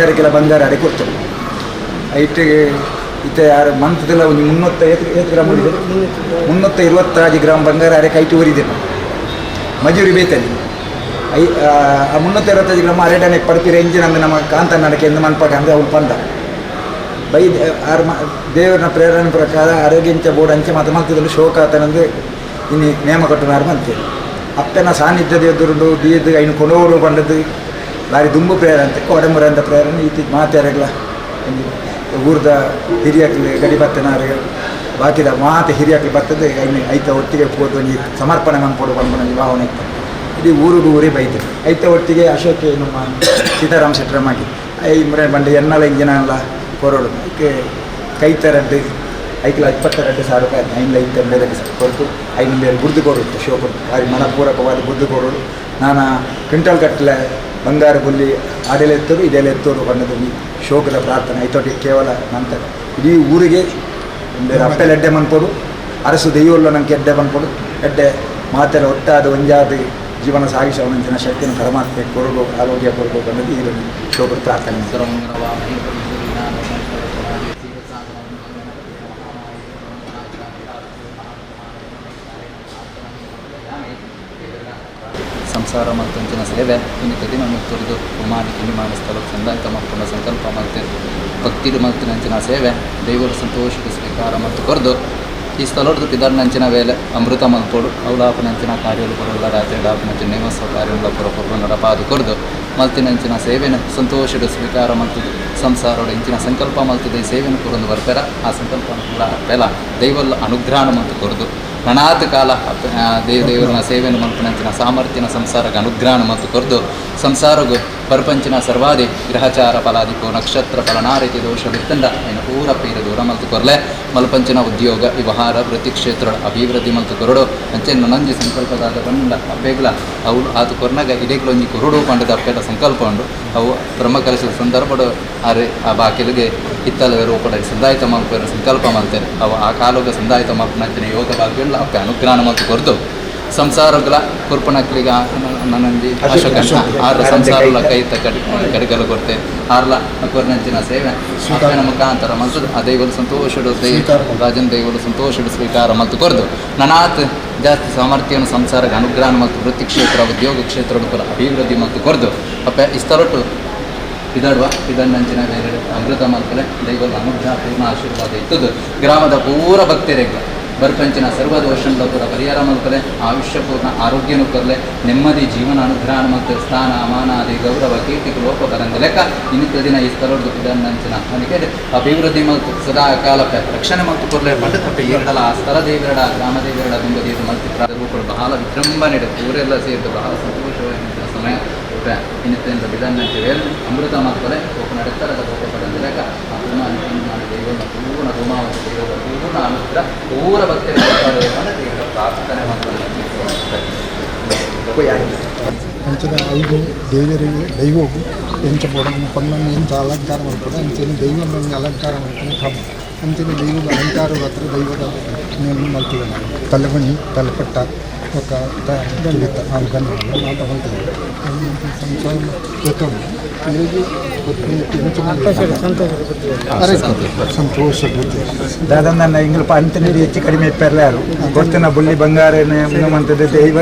ರಡ್ಡರ kilo ಬಂಗಾರ ಅಡೆ ಕೊಡ್ತಾರೆ. ಐಟ್ ಇತ್ತೆ ಆರು ಮಂತ್ದೆಲ್ಲ ಒಂಜಿ ಮುನ್ನೂತ್ತ ಏತ್ ಏತ್ ಗ್ರಾಮ್ ಉರಿದೆ? 326 ಗ್ರಾಮ್ ಬಂಗಾರ ಅರೆ ಕೈಟ್ ಉರಿದೆ. ಮಜೂರಿ ಬೇತಲ್ಲಿ I ಆ 325 ಗ್ರಾಮ್ ಅರೆಡನೆ ಪಡ್ಪಿರ ಇಂಜಿನ್ ಅಂದ್ ನಮ್ಮ ಕಾಂತ ನಡಕೆ ಎಂದು ಮನ್ಪಾಗ ಅಂದ್ರೆ ಅವ್ನು ಪಂದ ಬೈ ಆರು ದೇವರನ ಪ್ರೇರಣೆ ಪ್ರಕಾರ ಆರೋಗ್ಯ ಬೋರ್ಡ್ ಅಂಚೆ ಮಾತ ಮಲ್ತಿದ್ರು. ಶೋಕ ಆತನಂದು ಇನ್ನು ನೇಮ ಕಟ್ಟುನಾರು ಮಂತೇರು. ಅಪ್ಪನ ಸಾನ್ನಿಧ್ಯದ ಎದುರುಂಡು ದೀದ್ ಐನು ಕೊನೋಡು ಬಂಡದು ಬಾರಿ ದುಂಬು ಪ್ರೇರಣೆ ಅಂತ ಕೋಡಮುರ ಅಂತ ಪ್ರೇರಣೆ. ಈತಿ ಮಾತೆರಗ್ಲ ಊರ್ದ ಹಿರಿಯಕ್ಲು ಗಡಿ ಬತ್ತನಾರು ಬಾಕಿದ ಮಾತೆ ಹಿರಿಯಕ್ಲು ಬರ್ತದೆ. ಐನು ಐತ ಒಟ್ಟಿಗೆ ಪೋದು ಒಂಜಿ ಸಮರ್ಪಣೆ ಮನ್ಪೊಡು ಪನ್ಪುನ ಒಂಜಿ ಭಾವನೆ ಇತ್ತು. ಇಡೀ ಊರುಗು ಊರೇ ಬೈತು. ಐತ ಒಟ್ಟಿಗೆ ಅಶೋಕೆ ನಮ್ಮ ಸೀತಾರಾಮ ಶೆಟ್ಟರ ಮಾಗಿ I ಮುರೆ ಬಂಡೆ ಎನ್ನಲ ಇಂಜಿನಲ್ಲ ಕೊರಡು ಐಕೆ ಕೈತರಡ್ಡು ಐಕ್ಲ 22,000 ರೂಪಾಯಿ ಐನ್ಲ ಐತ ಬೇರೆ ಕೊರತು. ಐನು ಬೇರೆ ಬುರ್ದು ಕೊರಡು ಶೋಕ ಭಾರಿ ಮನಪೂರಕವಾದ ಬುರ್ದು ಕೊರಡು. ನಾನಾ ಕ್ವಿಂಟಲ್ ಗಟ್ಟಲೆ ಬಂಗಾರ ಬುಲ್ಲಿ ಆಡೆಲೆ ಎತ್ತರು ಇದೆಲ್ಲ ಎತ್ತೋರು ಬಣ್ಣದ ಈ ಶೋಕದ ಪ್ರಾರ್ಥನೆ. ಐತೊಟ್ಟಿಗೆ ಕೇವಲ ನಂತರ ಇಡೀ ಊರಿಗೆ ಬೇರೆ ಅಪ್ಪೆಲ್ ಎಡ್ಡೆ ಮನ್ಪೊಡು, ಅರಸು ದೈವಲ್ಲ ನಂಗೆ ಎಡ್ಡೆ ಮನ್ಪೊಡು. ಎಡ್ಡೆ ಮಾತೆಲ್ಲ ಒಟ್ಟಾದ ಒಂಜಾದ ಜೀವನ ಸಾಗಿಸುವ ಶಕ್ತಿಯನ್ನು ಪರಮಾತ್ಮ ಕೊರಡು, ಆರೋಗ್ಯ ಕೊರಡು ಅನ್ನೋದು ಈ ಒಂದು ಶೋಕದ ಪ್ರಾರ್ಥನೆ. ಸಂಸಾರ ಮಲ್ತಂಚಿನ ಸೇವೆ ಇನ್ನಿತ ದಿನ ಮಿತ್ತುರ್ದು ಉಮಾನಿ ಕಿನ್ನಿಮಾನ ಸ್ಥಳಕ್ಕೆ ಸಂದಾಯ್ತ ಮಲ್ಪುನ ಸಂಕಲ್ಪ ಮಲ್ತೆ ಭಕ್ತಿಡು ಮಲ್ತಿನಂಚಿನ ಸೇವೆ ದೈವರ ಸಂತೋಷದ ಸ್ವೀಕಾರ ಮತ್ತು ಕೊರ್ದು ಈ ಸ್ಥಳಡ್ದು ಪಿದರ್ನಂಚಿನ ವೇಳೆ ಅಮೃತ ಮಲ್ಪೊಡು. ಅವಲಾಪನಂಚಿನ ಕಾರ್ಯಗಳು ಪುರಲ್ಲ ರಾತ್ರಿ ಡಾಪನಂಚಿನ ನೇಮೋತ್ಸವ ಕಾರ್ಯಗಳ ಪುರ ಪುರ ನಡಪಾದು ಕೊರ್ದು ಮಲ್ತಿನಂಚಿನ ಸೇವೆನ ಸಂತೋಷದ ಸ್ವೀಕಾರ ಮಲ್ತದು. ಸಂಸಾರೋಡು ಇಂಚಿನ ಸಂಕಲ್ಪ ಮಲ್ತದ ಈ ಸೇವೆನ ಪೂರೊಂದು ಬರ್ಪೆರ ಆ ಸಂಕಲ್ಪ ಪೂರ ಅಪ್ಪೆಲ ದೈವಲ್ಲ ಅನುಗ್ರಹಣ ಮಲ್ತು ಕೊರ್ದು ನನಾತ್ ಕಾಲ ದೇವರನ ಸೇವೆಯನ್ನು ಮಲ್ಪನಂಚಿನ ಸಾಮರ್ಥ್ಯನ ಸಂಸಾರಕ್ಕೆ ಅನುಗ್ರಹಣ ಮತ್ತು ಕೊರ್ದು ಸಂಸಾರಗು ಪರ್ಪಂಚಿನ ಸರ್ವಾದಿ ಗ್ರಹಚಾರ ಫಲಾದಿಪೋ ನಕ್ಷತ್ರ ಫಲನಾರೀತಿ ದೋಷ ಬಿತ್ತಂಡ ಐನ ಪೂರ ಪೀರ ದೂರ ಮಲ್ತು ಕೊರ್ಲೆ. ಮಲ್ಪಂಚಿನ ಉದ್ಯೋಗ ವ್ಯವಹಾರ ವೃತ್ತಿ ಕ್ಷೇತ್ರ ಅಭಿವೃದ್ಧಿ ಮಲ್ತು ಕೊರಡು. ಅಂಚೆ ನನಂಜಿ ಸಂಕಲ್ಪದಾದ ಬಂಡ ಅಪ್ಪೆಗ್ಲ ಅವು ಆತು ಕೊರ್ನಾಗ ಇಡೇಗ್ಲ ಒಂಜಿ ಕೊರಡು ಪಂಡದ ಅಪ್ಪೆಲ ಸಂಕಲ್ಪ ಉಂಡು. ಅವು ಬ್ರಹ್ಮ ಕಲಶದ ಸಂದರ್ಭಡು ಆರೆ ಆ ಬಾಕಿಲಿಗೆ ಹಿತ್ತಲ ರೂಪಡ ಸಂದಾಯಿತ ಮಲ್ಪೆರ ಸಂಕಲ್ಪ ಮಲ್ತೇನೆ. ಅವು ಆ ಕಾಲೋಗ ಸಂದಾಯಿತ ಮಲ್ಪನಂಚಿನ ಯೋಗ ಭಾಗ್ಯಗಳ ಅಪ್ಪೆ ಅನುಗ್ರಹ ಮಲ್ತು ಕೊರ್ದು ಸಂಸಾರಗಳ ಕುರ್ಪಣಕ್ಲಿಗ ನನಂಜಿ ಅಶೋಕ ಆರ ಸಂಸಾರಲ ಕೈತ ಕಡಿ ಕಡಿಗಲು ಕೊಡ್ತೆ ಆರ್ಲ ಕೊರ್ನಂಚಿನ ಸೇವೆ ಅಪ್ಪನ ಮುಖಾಂತರ ಮಲ್ತದು. ಆ ದೈವಲು ಸಂತೋಷಡು ರಾಜನ್ ದೈವಲು ಸಂತೋಷಡು ಸ್ವೀಕಾರ ಮಲ್ತು ಕೊರ್ದು ನನಾತ್ ಜಾಸ್ತಿ ಸಾಮರ್ಥ್ಯವನ್ನು ಸಂಸಾರಕ್ಕೆ ಅನುಗ್ರಹ ಮತ್ತು ವೃತ್ತಿ ಕ್ಷೇತ್ರ ಉದ್ಯೋಗ ಕ್ಷೇತ್ರ ಕೂಡ ಅಭಿವೃದ್ಧಿ ಮತ್ತು ಕೊರ್ದು ಅಪ್ಪ ಇಸ್ತರೊಟ್ಟು ಪಿದಡುವ ಪಿದಣ್ಣಂಚಿನ ಬೇರೆ ಅಮೃತ ಮಲ್ಪಲೆ ದೈವದ ಅನುಗ್ರಹ ಪೂರ್ಣ ಆಶೀರ್ವಾದ ಇತ್ತದು. ಗ್ರಾಮದ ಪೂರ ಭಕ್ತರಿಗೆ ಬರ್ಪಂಚಿನ ಸರ್ವ ದೋಷಂಡ ಪೂರ ಪರಿಹಾರ ಮಲ್ಪಲೆ, ಆಯುಷ್ಯ ಪೂರ್ಣ ಆರೋಗ್ಯನು ಕೊರ್ಲೆ, ನೆಮ್ಮದಿ ಜೀವನ ಅನುಗ್ರಹ ಮತ್ತು ಸ್ಥಾನ ಮಾನಾದಿ ಗೌರವ ಕೀರ್ತಿ ಲೋಕ ಬರಂದ ಲೆಕ್ಕ ಇನ್ನಿತ ದಿನ ಈ ಸ್ಥಳದ ಪಿದಣ್ಣಂಚಿನ ಅವನಿಗೆ ಅಭಿವೃದ್ಧಿ ಮತ್ತು ಸದಾ ಕಾಲಕ್ಕೆ ರಕ್ಷಣೆ ಮತ್ತು ಕೊರ್ಲೆ ಪಂಡ ತಪ್ಪೆ ಈರಡಲ ಆ ಸ್ಥಳ ದೇವರಡ ಗ್ರಾಮ ದೇವರಡ ದುಂಬದೀರು ಮಲ್ತಿ ರೂಪಗಳು ಬಹಳ ವಿಜೃಂಭಣೆ ಊರೆಲ್ಲ ಸೇರಿದು ಬಹಳ ಸಂತೋಷವಾದ ಸಮಯ. ಇನ್ನಿತ ಬಿದನ್ನಂತೆ ವೇಳೆ ಅಮೃತ ಮಕ್ಕಳೇ ಒಬ್ಬ ನಡೆತ್ತರದ ಲೋಕ ಲೆಕ್ಕ ಆ ಪೂರ್ಣ ದೈವದ ಪೂರ್ಣ ಧೂಮಾವತಿ ದೈವದ ಪೂರ್ಣ ಅನುಗ್ರಹ ಪೂರ ಭಕ್ತರ ದೇವರ ಪ್ರಾರ್ಥನೆ ಅಂಚಿನ ಐದು ದೇವರಿಗೆ ದೈವಗು ಎಂಚ ಬೋಡ ಪನ್ನನ್ನು ಎಂಚ ಅಲಂಕಾರ ಮಲ್ಪುನ ಅಂಚನೆ ದೈವನ ಅಲಂಕಾರ ಮಲ್ಪುನ ಕ್ರಮ. ಅಂಚನೆ ದೈವದ ಅಲಂಕಾರ ಮಾತ್ರ ದೈವದ ಮಲ್ತುವೆ ನಾವು. ತಲೆಮಣಿ, ತಲೆಪಟ್ಟ ಬೊಕ್ಕ ಗಂಧ ಮಾತ ಮಲ್ತುವೆ. ಸಂಸಾರ ಗೊತ್ತುಂಡು. ಸಂತೋಷ ಬುದ್ಧಿ. ದಾದನ್ನ ಇಂಗ್ಲ ಅಂತನೇ ಹೆಚ್ಚು ಕಡಿಮೆ ಇಪ್ಪೆರ್ಲ ಯಾರು ಗೊತ್ತಿನ ಬುಳ್ಳಿ ಬಂಗಾರ ಮಂತದ್ದು ದೈವ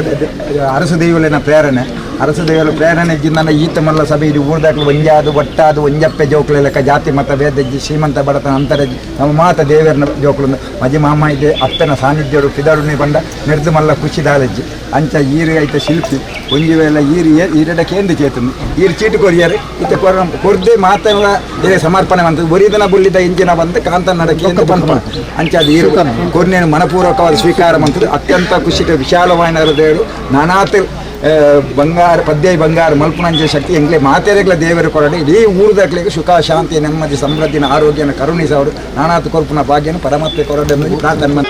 ಅರಸು ದೈವಲಿನ ಪ್ರೇರಣೆ. ಅರಸು ದೈವಲ ಪ್ರೇರಣೆ ಜಿನ್ನ ಈತ ಮಲ್ಲ ಸಭೆ ಇದು ಊರ್ದಾಕ್ಲು ಒಂಜಾದು ಒಟ್ಟಾದು ಒಂಜಪ್ಪೆ ಜೋಕ್ಲು ಲೆಕ್ಕ. ಜಾತಿ ಮತ ಭೇದಜ್ಜಿ, ಶ್ರೀಮಂತ ಬಡತನ ಅಂತರಜ್ಜಿ. ನಮ್ಮ ಮಾತ ದೇವರನ ಜೋಕ್ಲು ಮಜಿ ಮಾಮ ಇದೆ. ಅಪ್ಪನ ಸಾನ್ನಿಧ್ಯರು ಪಿದರುನಿ ಬಂಡ ನೆರ್ದು ಮಲ್ಲ ಖುಷಿ ದಾಲಜ್ಜಿ. ಅಂಚ ಈರು ಐತ ಶಿಲ್ಪಿ ಒಂಜಿ ವೇಳೆ ಈರು ಈರಡ ಕೇಂದ್ರ ಚೇತನು ಈರು ಚೀಟು ಕೊರಿಯರು ಇತ್ತೆ ಕೊರ ಕೊರ್ದೆ ಮಾತೆಲ್ಲ ಬೇರೆ ಸಮರ್ಪಣೆ ಬಂತು. ಒರಿದನ ಬುಳ್ಳಿದ ಇಂಜಿನ ಬಂದು ಕಾಂತ ನಡಕೆ ಪನ್ಪ. ಅಂಚ ಅದು ಈರು ಕೊರ್ನೇನು ಮನಪೂರ್ವಕವಾದ ಸ್ವೀಕಾರ ಮಂತದ್ದು ಅತ್ಯಂತ ಖುಷಿ. ವಿಶಾಲವಾದ ದೇವರು ನಾನಾತ್ ಬಂಗಾರ ಪದ್ಯ ಬಂಗಾರ ಮಲ್ಪುನಂಚೆ ಶಕ್ತಿ ಎಂಗ್ಲೆ ಮಾತೆರೆಗ್ಲ ದೇವರು ಕೊರಡೆ. ಇಡೀ ಊರುದಕ್ಲಿಗೆ ಸುಖ ಶಾಂತಿ ನೆಮ್ಮದಿ ಸಮೃದ್ಧಿನ ಆರೋಗ್ಯನ ಕರುಣಿಸವರು ನಾನಾತ್ ಕೊರ್ಪುನ ಭಾಗ್ಯನ ಪರಮಾತ್ಮ ಕೊರಡೆ ಎಂಬುದು ಪ್ರಾರ್ಥನೆ.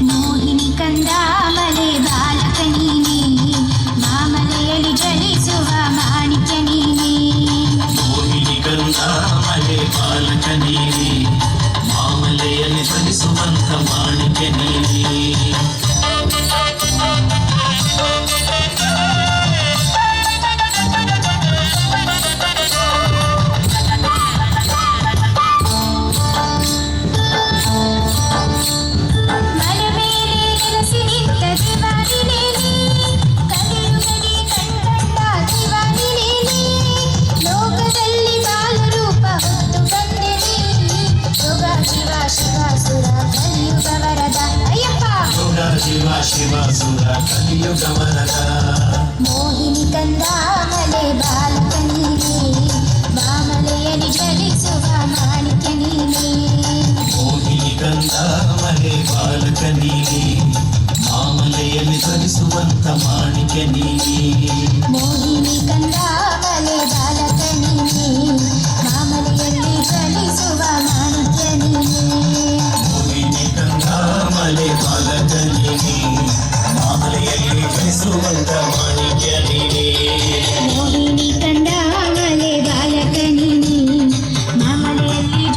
Mohini ಕಂದಾಮಲೆ ಬಾಲಕ ನೀನೇ, ಮಾಮಲೆಯಲ್ಲಿ ಜ್ವಲಿಸುವ ಮಾಣಿಕ್ಯ ನೀನೇ. ಮೋಹಿನಿ ಕಂದಾಮಲೆ ಬಾಲಕ ನೀನೇ, ಮಾಮಲೆಯಲ್ಲಿ ಜ್ವಲಿಸುವಂತ ಮಾಣಿಕ್ಯ ನೀನೇ. ಮೋಹಿನಿ ಕಂದಾಮಲೆ ಬಾಲಕ ನೀನೇ, ಮಾಮಲೆಯಲ್ಲಿ ಜ್ವಲಿಸುವ ಮಾಣಿಕ್ಯ ನೀನೇ. ಮೋಹಿನಿ ಕಂದಾಮಲೆ ಬಾಲಕ ನೀನೇ, ಮಾಮಲೆಯಲ್ಲಿ ಜ್ವಲಿಸುವಂತ ಮಾಣಿಕ್ಯ ನೀನೇ. ಮೋಹಿನಿ ಕಂದಾಮಲೆ ಬಾಲಕ ನೀನೇ, ಮಾಮಲೆಯಲ್ಲಿ ಜ್ವಲಿಸುವ ಮಾಣಿಕ್ಯ ನೀನೇ. ಮೋಹಿನಿ ಕಂದಾಮಲೆ ಬಾಲಕ ನೀನೇ, ಮಾಮಲೆಯಲ್ಲಿ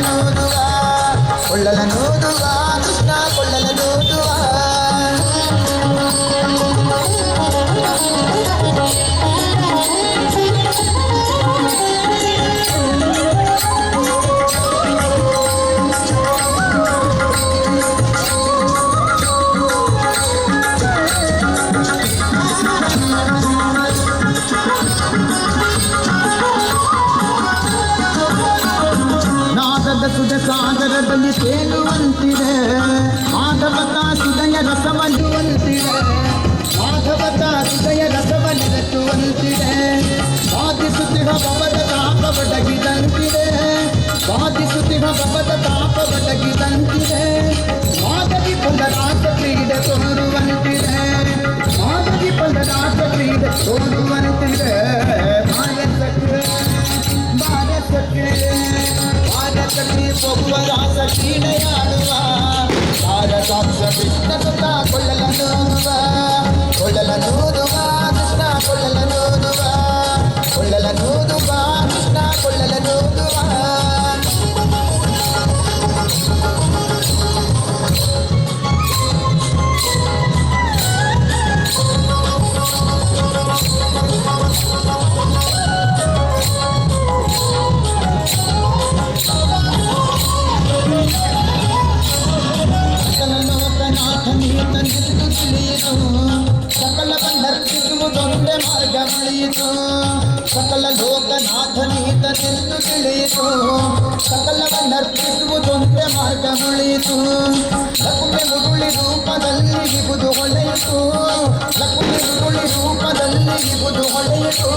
ಕೊಳ್ಳಲನೂದುವ, ಕೊಳ್ಳಲನೂದುವ, ಕೃಷ್ಣ ಕೊಳ್ಳಲನೂದುವ. ನಾದದ ಸುಧ ಸಾಗರದಲ್ಲಿ ತೇಲುವಂತಿದೆ, ಮಾಧವತ ಸುದಯ ರಸವನ್ನುವಂತಿದೆ, ಮಾಧವತ ಸುದಯ ರಸವನ್ನಿರಚುವಂತಿದೆ, ಬಾಧಿಸುತ್ತಿಹ ಭವದ ತಾಪ ಬಡಗಿದಂತಿದೆ, ಬಾಧಿಸುತ್ತಿಹ ಭವದ ತಾಪ ಬಡಗಿದಂತಿದೆ, ಮಾಧವಿ ಪುನರಾಸ ಕ್ರೀಡೆ ತೋರುವಂತಿದೆ, ಮಾಧವಿ ಪುನರಾಸ ಕ್ರೀಡೆ ತೋರುವಂತಿದೆ. ಭಾರತಕ್ಕೆ ಭಾರತಕ್ಕೆ ಭಾರತಕ್ಕೆ ಹೋಗುವ ರಾಸ ಕ್ರೀಡೆಯಾಡುವ, ಭಾರತಾಕ್ಷ ಕೃಷ್ಣ ಸುತ ಕೊಳ್ಳಲನೂದುವ, ಕೊಳ್ಳಲನೂದುವ, ಕೃಷ್ಣ ಕೊಳ್ಳಲನೂದುವ, ಕೊಳ್ಳಲನೂದುವ, ಕೃಷ್ಣ ಕೊಳ್ಳಲನೂದುವ. ಸಕಲ ಲೋಕನಾಥ ನೀತನೆಂದು ತಿಳಿಯಿತು, ಸಕಲ ಬಂಧರ್ಪಿಸುವುದೊಂದೇ ಮಾರ್ಗ ಉಳಿಯಿತು, ಸಕಲ ಲೋಕನಾಥ ನೀತನೆಂದು ತಿಳಿಯಿತು, ಸಕಲ ಬಂಧರ್ಪಿಸುವುದೊಂದೇ ಮಾರ್ಗ ಉಳಿಯಿತು. ಲಕುಮೆ ಮುರುಳಿ ರೂಪದಲ್ಲಿ ಇಬುದು ಹೊಳೆಯಿತು, ಲಕುಮೆ ಮುರುಳಿ ರೂಪದಲ್ಲಿ ಇಬುದು ಹೊಳೆಯಿತು,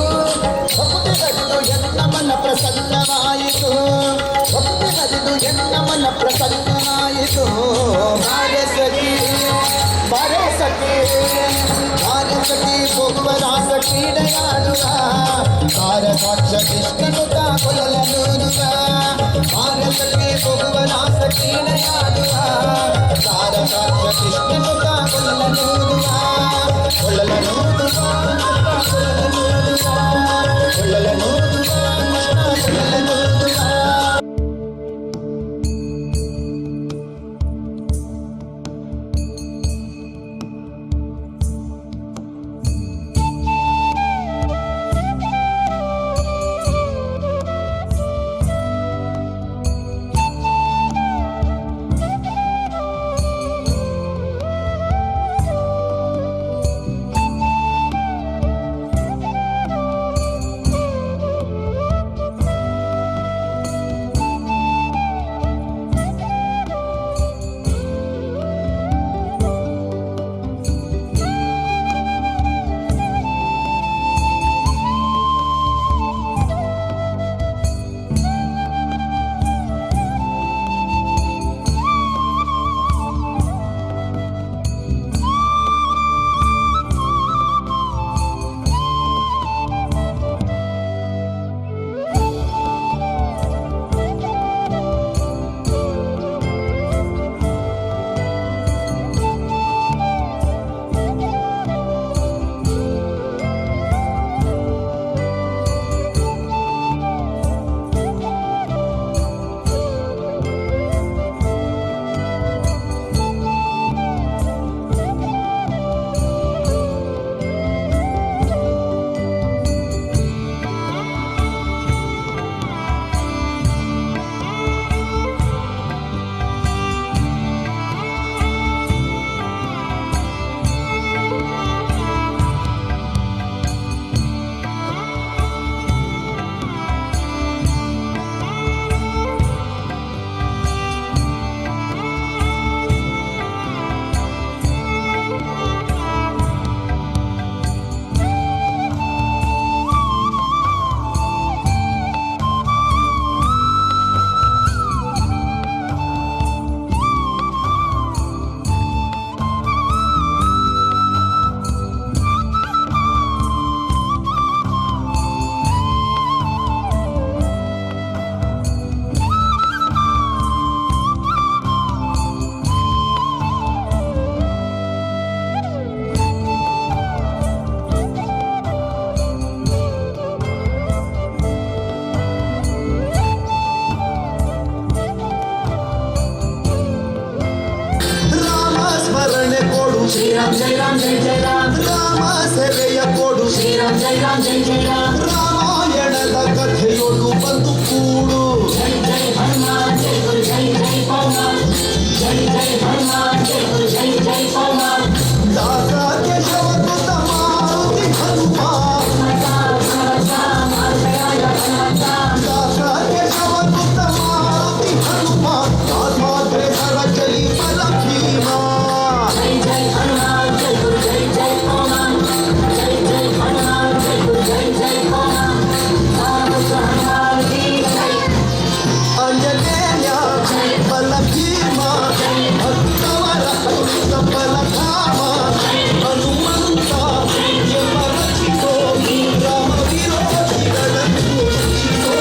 ಭಕ್ತಿ ಹರಿದು ಎನ್ನ ಮನ ಪ್ರಸನ್ನವಾಯಿತು, ಭಕ್ತಿ ಹರಿದು ಎನ್ನ ಮನ ಪ್ರಸನ್ನವಾಯಿತು. ಬಾರೆ ಸಖಿ, ಬಾರೆ ಸಖಿ, ಬಾರೆ ಸಖಿ ಹೋಗುವ ರಾಸ ಕ್ರೀಡೆಯಾಡುವ, ಭಾರತಾಕ್ಷ ಕೃಷ್ಣನು ಕೊಲಲನೂದುವ, ಬಾರೆ ಸಖಿ ಹೋಗುವ ರಾಸ ಕ್ರೀಡೆಯಾಡುವ, ಭಾರತಾಕ್ಷ ಕೃಷ್ಣನು ಕೊಲಲನೂದುವ, ಕೊಲಲನೂದುವ, ಕೊಲಲನೂದುವ, ಕೊಲಲನೂದುವ, ಕೃಷ್ಣ ಕೊಲಲನೂದುವ. ಶ್ರೀರಾಮ್ ಜೈ ರಾಮ್ ಜೈ ಜೈ ರಾಮ್ ರಾಮ ಸೇವೆಯ ಕೊಡು ಶ್ರೀರಾಮ್ ಜೈ ರಾಮ್ ಜೈ ಜೈ ರಾಮ್ ರಾಮಾಯಣದ ಕಥೆಯೊಳು ಬಂದು ಕೂಡು ಜೈ ಜೈ ಹನುಮಾನ್ ಜೈ ಗುರು ಜೈ ಜೈ ಪವನ ಜೈ ಜೈ ಹನುಮಾನ್ ಜೈ ಗುರು ಜೈ ಜೈ ಪವನ ದಾಸ ಕೇಶವ ಕೃತ ಮಾರುತಿ ಹನುಮ ದಾಸ ಕೇಶವ ಕೃತ ಮಾರುತಿ ಹನುಮ ದಾಸಾಗ್ರೇಸರ ಜೈ ಬಲ ಭೀಮ ಜೈ ಜೈ ಹನುಮಾನ್ ಜೈ ಗುರು ಜೈ ಜೈ ಪವನ ಜೈ ಜೈ ಹನುಮಾನ್ ಜೈ ಗುರು ಜೈ ಜೈ ಪವನ ಹನುಮಾನ್ ಕಿ ಜೈ ಅಂಜನೇಯ ಬಲ ಭೀಮ ಭಕ್ತವರ ಕುರಿತ ಬಲಧಾಮ ಹನುಮಂತ ಎಂಬ ರಚಿಸೋ ರಾಮ ವಿರೋಧಿಗಳನ್ನು ರಕ್ಷಿಸೋ.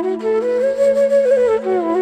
Thank you.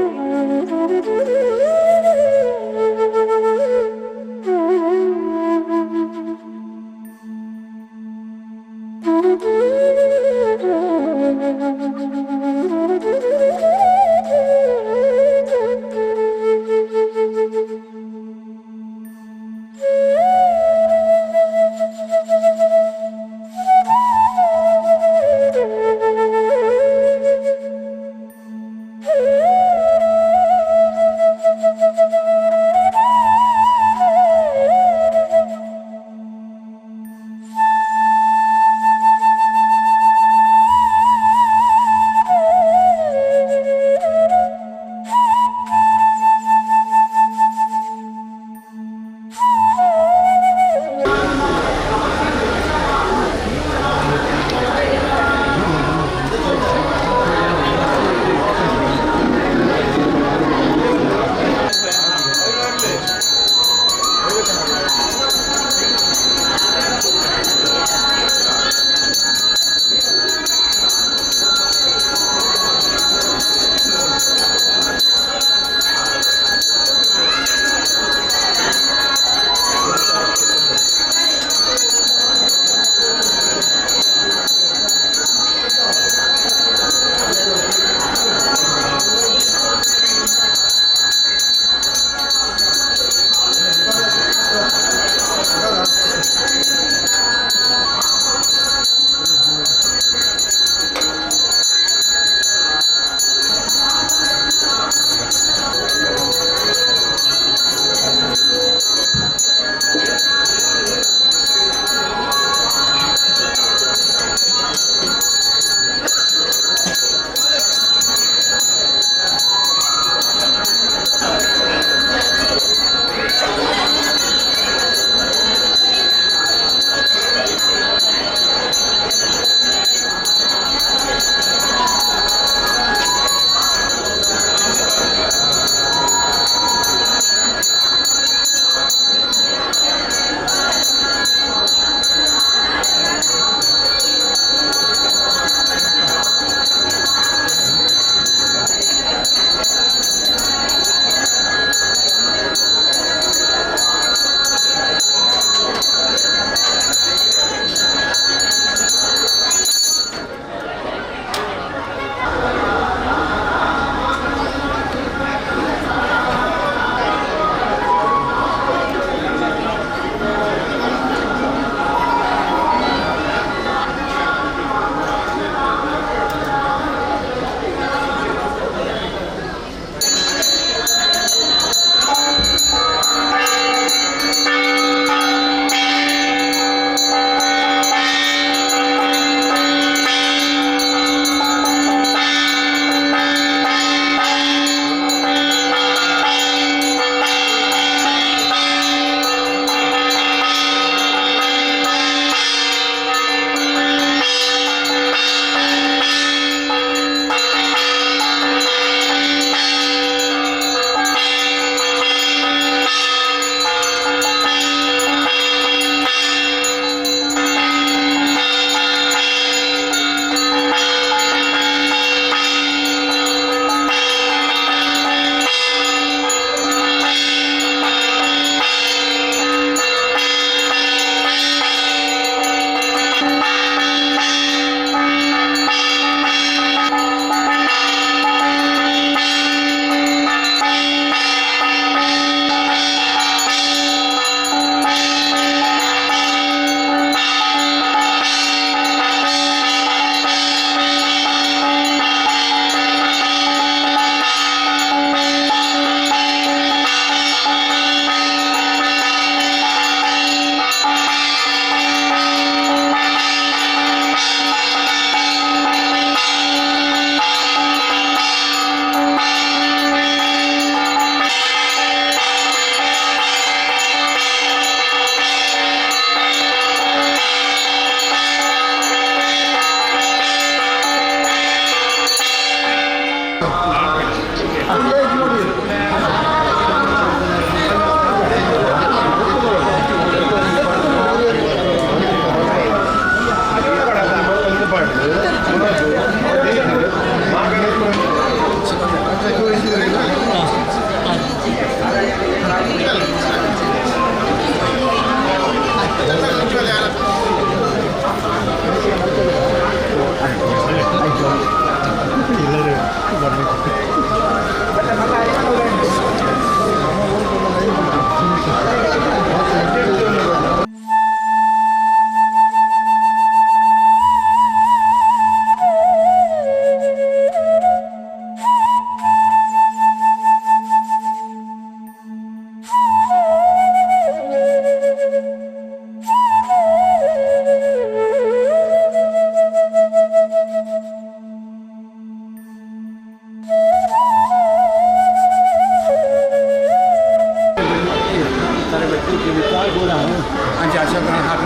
ಅಂಚೆ ಅಶೋಕನ ಹಾಕಿ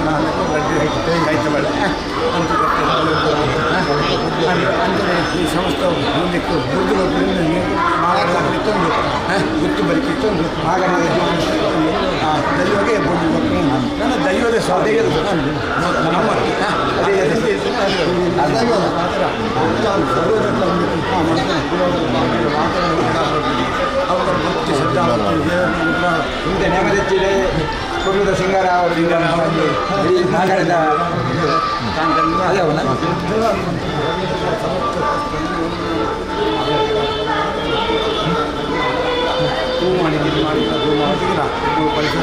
ಅಂಚನೆ ಈ ಸಮಸ್ತ ಮುಂದಕ್ಕೆ ಬುದ್ಧಿ ಗುತ್ತು ಬರಿಕಿತ್ತೊಂದು ದೈವಗೆ ನನ್ನ ದೈವದ ನಮ್ಮ ಕುಟುಂಬದ ಸಿಂಗಾರ ಅವರು ನಾಗರದ ಅದೇ ಅವನ ಹೂ ಮಾಡಿ ಇದು ಮಾಡಿ ಅದು ಮಾಡಿದ್ರೆ ಪರಿಸರ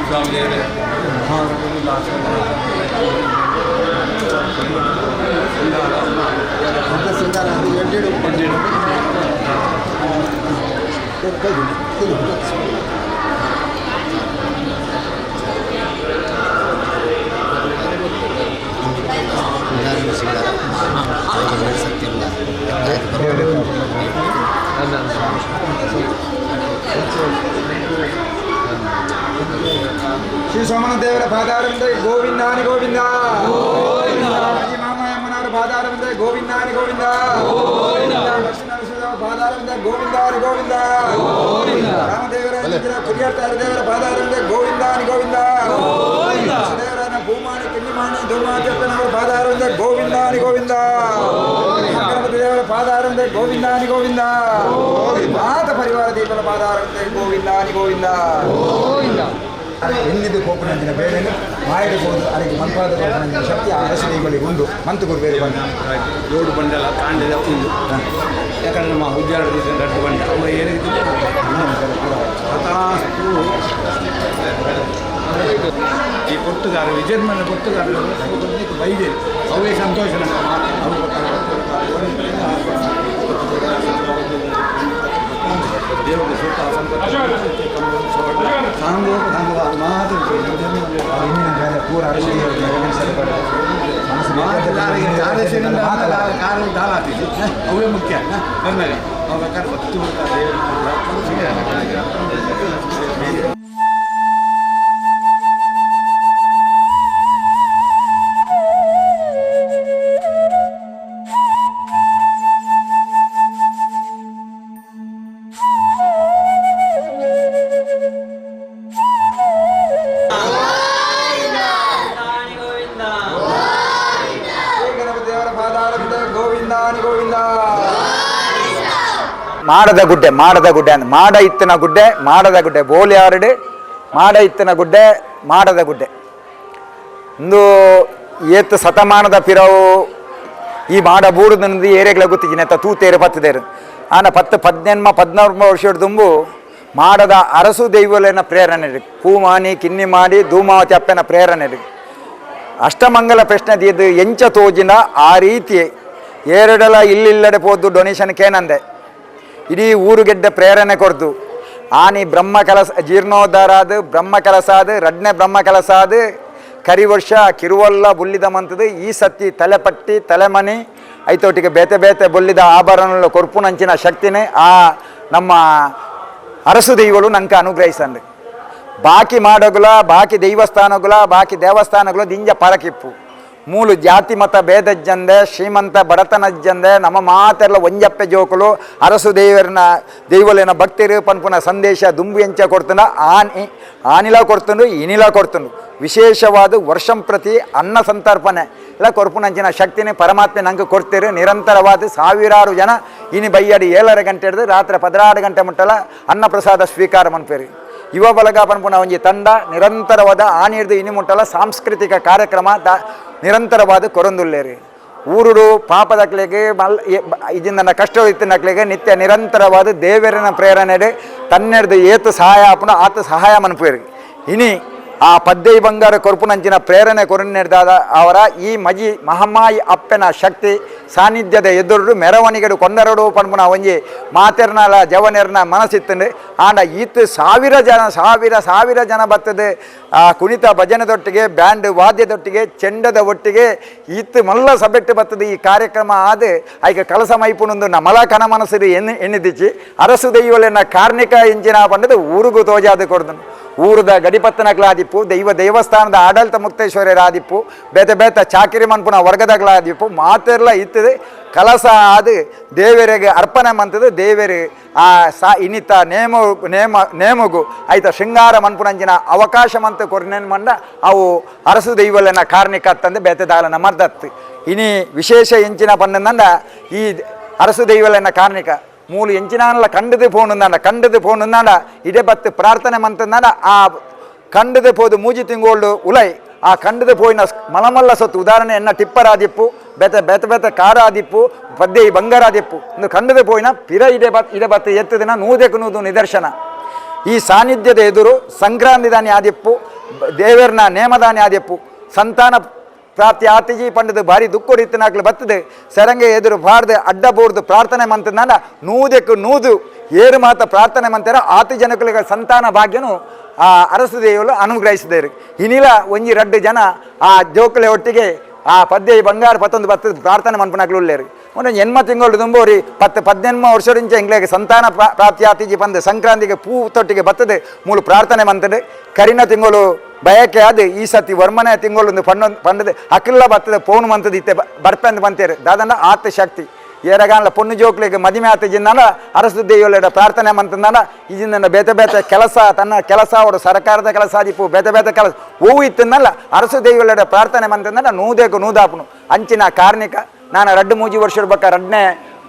ಸ್ವಾಮಿ ದೇವರೇ ಶ್ರೀ ಸೋಮನ ದೇವರ ಪಾದಾರವಿಂದ ಗೋವಿಂದಾನಿ ಗೋವಿಂದ, ಮಾಮಯ್ಯಮ್ಮನವರ ಪಾದಾರವಿಂದ ಗೋವಿಂದಾನಿ ಗೋವಿಂದ, ಲಕ್ಷ್ಮೀನರಸಿಂಹ ಪಾದಾರವಿಂದ ಗೋವಿಂದಾನಿ ಗೋವಿಂದ, ರಾಮದೇವರ ಕುರಿಯಾರ್ತಾರ ದೇವರ ಪಾದಾರವಿಂದ ಗೋವಿಂದಾನಿ ಗೋವಿಂದ, ದೇವರನ ಭೂಮಾನಿ ಕಿನ್ನಿಮಾನಿ ಧೂಮಾಚಪ್ಪನವರ ಪಾದಾರವಿಂದ ಗೋವಿಂದಾನಿ ಗೋವಿಂದ, ಗಣಪತಿ ದೇವರ ಪಾದಾರವಿಂದ ಗೋವಿಂದಾನಿ ಗೋವಿಂದ, ಮಾತ ಪರಿವಾರ ದೀಪದ ಪಾದಾರವಿಂದ ಗೋವಿಂದಾನಿ ಗೋವಿಂದ. ಎನ್ನಿದು ಕೋಪನಂಜಿನ ಬೇಳೆನು ಮಾಯಡು ಹೋದು ಅದಕ್ಕೆ ಮನ್ಪಾದ ಕೋಪನಂಜಿನ ಶಕ್ತಿ ಆ ಅರಸು ಉಂಡು ಮಂತು ಬೇರೆ ಬಂದ ಜೋಡು ಬಂಡಲ ಕಾಂಡದ ಉಂಡು. ಯಾಕಂದ್ರೆ ನಮ್ಮ ಉಜ್ಜಾಡ ದೊಡ್ಡ ಬಂಡ ಅವರು ಏನಿದೆ ಹತಾಸ್ತು ಈ ಪೊರ್ತುಗಾರ ವಿಜರ್ಮನ ಪೊರ್ತುಗಾರರು ಬೈದೆ ಅವೇ ಸಂತೋಷ ನಮ್ಮ ಮಾತು ದೇವರು ಸುತ್ತ ಸಂಪತ್ತು ಸಾಂಗೋಪ ಮಾತು ಪೂರ ಅರಸು ಅವೇ ಮುಖ್ಯ ಬಂದರೆ ಅವ್ರ ಭಕ್ತಿ ದೇವರು. ಮಾಡದ ಗುಡ್ಡೆ, ಮಾಡದ ಗುಡ್ಡೆ ಅಂದ್ರೆ ಮಾಡ ಇತ್ತಿನ ಗುಡ್ಡೆ, ಮಾಡದ ಗುಡ್ಡೆ ಬೋಲ್ಯಾರಡು, ಮಾಡ ಇತ್ತಿನ ಗುಡ್ಡೆ, ಮಾಡದ ಗುಡ್ಡೆ. ಇಂದು ಏತ್ ಶತಮಾನದ ಪಿರವು ಈ ಮಾಡ ಬೂಡುದಂದು ಏರೆಗಳ ಗೊತ್ತಿದ್ದೀನಿ ಅಂತ ತೂತೇರು ಪತ್ತದೇರು ಆನ 10 18 14 ವರ್ಷದ ದುಂಬು ಮಾಡದ ಅರಸು ದೈವಲೇನ ಪ್ರೇರಣೆ ಪೂಮಾನಿ ಕಿನ್ನಿ ಮಾಡಿ ಧೂಮಾವತಿ ಅಪ್ಪನ ಪ್ರೇರಣೆ ಅಷ್ಟಮಂಗಲ ಪ್ರಶ್ನೆ ಇದು ಎಂಚ ತೋಜಿನ ಆ ರೀತಿ ಏರಡಲ ಇಲ್ಲಿಲ್ಲಡೆ ಪೋದು ಡೊನೇಷನ್ ಕೇನಂದೆ ಇಡೀ ಊರುಗೆಡ್ಡೆ ಪ್ರೇರಣೆ ಕೊಡ್ದು ಆನಿ ಬ್ರಹ್ಮ ಕಲಸ ಜೀರ್ಣೋದ್ಧಾರ ಆದ ಬ್ರಹ್ಮ ಕಲಸಾದ ರಡ್ನೆ ಬ್ರಹ್ಮ ಕಲಸಾದ ಕರಿವರ್ಷ ಕಿರುವಲ್ಲ ಬುಲ್ಲಿದ ಮಂತದ ಈ ಸತ್ತಿ ತಲೆಪಟ್ಟಿ ತಲೆಮನಿ ಐತೊಟ್ಟಿಗೆ ಬೇತೆ ಬೇತೆ ಬೊಲ್ಲಿದ ಆಭರಣಗಳ ಕೊರ್ಪುನಂಚಿನ ಶಕ್ತಿನೇ ಆ ನಮ್ಮ ಅರಸು ದೈವಗಳು ನಂಗೆ ಅನುಗ್ರಹಿಸಂದು. ಬಾಕಿ ಮಾಡೋಗುಲ ಬಾಕಿ ದೈವಸ್ಥಾನಗುಲ ಬಾಕಿ ದೇವಸ್ಥಾನಗಳು ದಿಂಜ ಪರಕಿಪ್ಪು ಮೂಲು ಜಾತಿ ಮತ ಭೇದಜ್ಜಂದೆ ಶ್ರೀಮಂತ ಬಡತನಜ್ಜಂದೆ ನಮ್ಮ ಮಾತೆಲ್ಲ ಒಂಜಪ್ಪೆ ಜೋಕುಲು ಅರಸು ದೇವರನ ದೈವಲೇನ ಭಕ್ತಿರು ಪನ್ಪುನ ಸಂದೇಶ ದುಂಬು ಎಂಚ ಕೊಡ್ತುಂಡ ಆನಿ ಆನಿಲ ಕೊಡ್ತುಂಡು ಇನಿಲ ಕೊಡ್ತುಂಡು ವಿಶೇಷವಾದ ವರ್ಷಂ ಪ್ರತಿ ಅನ್ನ ಸಂತರ್ಪಣೆ ಇಲ್ಲ ಕೊರ್ಪುನಂಚಿನ ಶಕ್ತಿನೇ ಪರಮಾತ್ಮೆ ನಂಗೆ ಕೊಡ್ತೀರಿ. ನಿರಂತರವಾದ ಸಾವಿರಾರು ಜನ ಇನಿ ಬೈಯಡಿ 7:30 ಗಂಟೆ ಹಿಡಿದು ರಾತ್ರಿ 16 ಗಂಟೆ ಮುಟ್ಟಲ ಅನ್ನ ಪ್ರಸಾದ ಸ್ವೀಕಾರ ಮನ್ಪೇರಿ. ಯುವ ಬಳಗ ಪನ್ಪುನ ಒಂಜಿ ತಂಡ ನಿರಂತರವಾದ ಆನಿ ಹಿಡಿದು ಇನಿ ಮುಟ್ಟಲ ಸಾಂಸ್ಕೃತಿಕ ಕಾರ್ಯಕ್ರಮ ನಿರಂತರವಾದ ಕೊರಂದುಲ್ಲೇರಿ. ಊರುಡು ಪಾಪದಕ್ಲೆಗೆ ಮಲ್ ಇದರಿಂದ ಕಷ್ಟ ಇತ್ತಿನಕ್ಲೆಗೆ ನಿತ್ಯ ನಿರಂತರವಾದ ದೇವರನ ಪ್ರೇರಣೆ ತನ್ನೆಡ್ದು ಏತು ಸಹಾಯ ಆಪುನ ಆತ ಸಹಾಯ ಮನ್ಪೇರಿ. ಇನಿ ಆ ಪದ್ದೈ ಬಂಗಾರ ಕೊರ್ಪುನಂಚಿನ ಪ್ರೇರಣೆ ಕೊರನೆಡ್ದಾದ ಅವರ ಈ ಮಜಿ ಮಹಮ್ಮಾಯಿ ಅಪ್ಪನ ಶಕ್ತಿ ಸಾನ್ನಿಧ್ಯದ ಎದುರು ಮೆರವಣಿಗೆಡು ಕೊಂದರಡು ಪನ್ಪುನ ಒಂಜಿ ಮಾತೆರ್ನಲ ಜವನೆರ್ನ ಮನಸ್ಸಿತ್ತಂಡು. ಆಂಡ ಈತ್ ಸಾವಿರ ಜನ ಸಾವಿರ ಸಾವಿರ ಜನ ಬರ್ತದೆ. ಆ ಕುಣಿತ ಭಜನೆದೊಟ್ಟಿಗೆ ಬ್ಯಾಂಡ್ ವಾದ್ಯದೊಟ್ಟಿಗೆ ಚೆಂಡದ ಒಟ್ಟಿಗೆ ಈತ್ ಮಲ್ಲ ಸಬೆಟ್ಟು ಬರ್ತದೆ. ಈ ಕಾರ್ಯಕ್ರಮ ಆದ ಐಕ ಕಲಸ ಮೈಪುನೊಂದು ನಮಲ ಕನ ಮನಸ್ಸು ಎನ್ನಿದಿಚ್ಚಿ ಅರಸು ದೈವಲೆನ ಕಾರ್ಣಿಕ ಇಂಚಿನ ಪಂಡದು ಊರುಗು ತೋಜಾದ ಕೊಡ್ದನು. ಊರದ ಗಡಿಪತ್ತನಗ್ಲಾದಿಪ್ಪು, ದೈವ ದೇವಸ್ಥಾನದ ಆಡಳಿತ ಮುಕ್ತೇಶ್ವರರಾದಿಪ್ಪು, ಬೇತೆ ಬೇತೆ ಚಾಕಿರಿ ಮನ್ಪುನ ವರ್ಗದಗ್ಲಾದಿಪ್ಪು ಮಾತೆರ್ಲ ಇತ್ತದೆ. ಕಲಸ ಆದ ದೇವರಿಗೆ ಅರ್ಪಣೆ ಮಂತದ ದೇವರು ಆ ಸಾ ಇನ್ನಿತ ನೇಮ ನೇಮ ನೇಮಗು ಐತ ಶೃಂಗಾರ ಮನ್ಪುನಂಚಿನ ಅವಕಾಶ ಮಂತ ಕೊರ್ನೇನ್ ಮಂಡ ಅವು ಅರಸು ದೈವಲೆನ ಕಾರ್ಣಿಕ ತಂದೆ ಬೇತೆ ದಾಲನ ಮರ್ದತ್ತು. ಇನಿ ವಿಶೇಷ ಎಂಚಿನ ಪನ್ನಂದ ಈ ಅರಸು ದೈವಲೆನ ಕಾರ್ಣಿಕ ಮೂಲು ಎಂಚಿನಾನ್ಲ ಕಂಡದು ಪೋನುಂದಾಂಡ ಕಂಡದು ಪೋನುಂದಾಂಡ ಇದೇ ಬತ್ತು ಪ್ರಾರ್ಥನೆ ಮಂತಂದಾಂಡ ಆ ಕಂಡದು ಪೋದು ಮೂಜಿ ತಿಂಗೋಳು ಉಲೈ ಆ ಕಂಡದು ಪೋಯಿನ ಮಲಮಲ್ಲ ಸೊತ್ತು ಉದಾಹರಣೆ ಎನ್ನ ಟಿಪ್ಪರ್ ಆದಿಪ್ಪು ಬೇತೆ ಬೇತೆ ಬೇತೆ ಕಾರ ಆದಿಪ್ಪು ಪದ್ಯ ಈ ಬಂಗಾರ ಆದಿಪ್ಪು ಇಂದು ಕಂಡದು ಪೋಯಿನ ಪಿರ ಇದೇ ಬತ್ ಇದೇ ಬತ್ತು ಎತ್ತದಿನ ನೂದೆಕು ನೂದು ನಿದರ್ಶನ. ಈ ಸಾನ್ನಿಧ್ಯದ ಎದುರು ಸಂಕ್ರಾಂತಿ ದಾನಿ ಆದಿಪ್ಪು, ದೇವರ್ನ ನೇಮದಾನಿ ಆದಿಪ್ಪು, ಸಂತಾನ ಪ್ರಾಪ್ತಿ ಆತಿಜಿ ಪಂಡದು ಭಾರಿ ದುಃಖ ಬರ್ತದೆ. ಸೆರಂಗೆ ಎದುರು ಬಾರ್ದು ಅಡ್ಡ ಬೋರ್ದು ಪ್ರಾರ್ಥನೆ ಮಂತಂದಾಂಡ ನೂದೆಕ್ಕು ನೂದು ಏರು ಮಾತ ಪ್ರಾರ್ಥನೆ ಮಂತಾರ ಆತಿ ಜನಕುಲಿಗೆ ಸಂತಾನ ಭಾಗ್ಯನು ಆ ಅರಸು ದೇವರು ಅನುಗ್ರಹಿಸಿದರು. ಇನಿಲ ಒಂಜಿ ರಡ್ಡು ಜನ ಆ ಜೋಕುಲೆ ಒಟ್ಟಿಗೆ ಆ ಪದ್ಯ ಬಂಗಾರ ಪತ್ತೊಂದು ಬತ್ತದ ಪ್ರಾರ್ಥನೆ ಮನ್ಪುನಕ್ಲು ಉಳ್ಳೇರು. ಒಂದು ಎನ್ಮ ತಿಂಗಳು ತುಂಬೋರಿ ಪತ್ತು ಪದ್ದೆನ್ಮ ವರ್ಷದಿಂಚ ಎಂಗ್ಲಿಗೆ ಸಂತಾನ ಪ್ರಾಪ್ತಿ ಆತಿಜಿ ಪಂದು ಸಂಕ್ರಾಂತಿಗೆ ಪೂ ತೊಟ್ಟಿಗೆ ಬರ್ತದೆ ಮೂಲು ಪ್ರಾರ್ಥನೆ ಮಂತದೆ. ಕರಿನ ತಿಂಗಳು ಬಯಕೆ ಅದು ಈ ಸತಿ ವರ್ಮನೆ ತಿಂಗಳು ಒಂದು ಪಣ್ಣು ಪಂಡದು ಅಕ್ಲ ಬರ್ತದೆ ಪೋನು ಮಂತದ ಇತ್ತೆ ಬರ್ಪೆಂದು ಬಂತೇರು ದಾದನ್ನ ಆತ ಶಕ್ತಿ ಏರಗಾನ್ಲ ಪೊಣ್ಣು ಜೋಕ್ಲಿಗೆ ಮದಿಮೆ ಆತ ಜಿಂದಾನ ಅರಸು ದೇವಲೆಡ ಪ್ರಾರ್ಥನೆ ಮಂತಂದಾನ ಈಜಿಂದ ಬೇತೆ ಬೇತೆ ಕೆಲಸ ತನ್ನ ಕೆಲಸ ಅವರು ಸರ್ಕಾರದ ಕೆಲಸ ಆದಿಪ್ಪು ಬೇತೆ ಬೇತೆ ಕೆಲಸ ಹೂವು ಇತ್ತಂದಲ್ಲ ಅರಸು ದೇವಲೆಡ ಪ್ರಾರ್ಥನೆ ಮಂತಂದಾನ ನೂದೇಕು ನೂದಾಪುನು ಅಂಚಿನ ಕಾರ್ಣಿಕ. ನಾನು ರಡ್ಡು ಮೂಜಿ ವರ್ಷ ಬಕ್ಕ ರಡ್ನೆ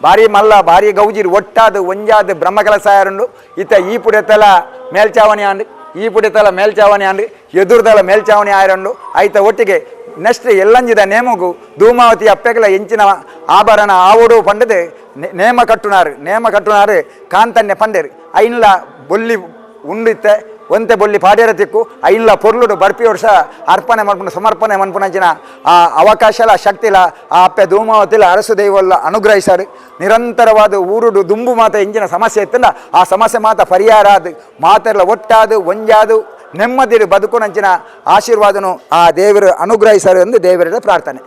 ಭಾರಿ ಮಲ್ಲ ಭಾರಿ ಗೌಜಿರು ಒಟ್ಟಾದು ಒಂಜಾದು ಬ್ರಹ್ಮ ಕೆಲಸ ಯಾರುಂಡು ಇತ್ತ ಈ ಪುಡೆತಲ ಮೇಲ್ಚಾವಣಿ ಆಂಡು ಈ ಪುಡೆತಲ ಮೇಲ್ಚಾವಣಿ ಆಂಡು ಎದುರುದಲ ಮೇಲ್ಚಾವಣಿ ಆಯರಂಡು ಐತ ಒಟ್ಟಿಗೆ ನೆಕ್ಸ್ಟ್ ಎಲ್ಲಂಜಿದ ನೇಮಗು ಧೂಮಾವತಿ ಅಪ್ಪೆಗಳ ಎಂಚಿನ ಆಭರಣ ಆವಡು ಪಂಡದು ನೇಮ ಕಟ್ಟುನಾರು ನೇಮ ಕಟ್ಟುನಾರು ಕಾಂತನ್ಯ ಪಂಡೇರು ಐನ್ಲ ಬೊಲ್ಲಿ ಉಂಡಿತ್ತೆ ಒಂತೆ ಬೊಲ್ಲಿ ಪಾಡ್ಯರ ತಿಕ್ಕು ಐನ್ಲ ಪೊರ್ಲುಡು ಬರ್ಪಿ ವರ್ಷ ಅರ್ಪಣೆ ಮನ್ಪುನ ಸಮರ್ಪಣೆ ಮನ್ಪುನಂಚಿನ ಆ ಅವಕಾಶಲ ಶಕ್ತಿಲ ಆ ಅಪ್ಪೆ ಧೂಮಾವತಿಲ ಅರಸು ದೈವಲ್ಲ ಅನುಗ್ರಹಿಸಾರು. ನಿರಂತರವಾದ ಊರುಡು ದುಂಬು ಮಾತ ಎಂಚಿನ ಸಮಸ್ಯೆ ಇತ್ತಲ್ಲ ಆ ಸಮಸ್ಯೆ ಮಾತ ಪರಿಹಾರ ಆದು ಮಾತೆಲ್ಲ ಒಟ್ಟಾದು ಒಂಜಾದು ನೆಮ್ಮದಿರು ಬದುಕುನಂಚಿನ ಆಶೀರ್ವಾದನು ಆ ದೇವರು ಅನುಗ್ರಹಿಸಾರು ಎಂದು ದೇವರ ಪ್ರಾರ್ಥನೆ.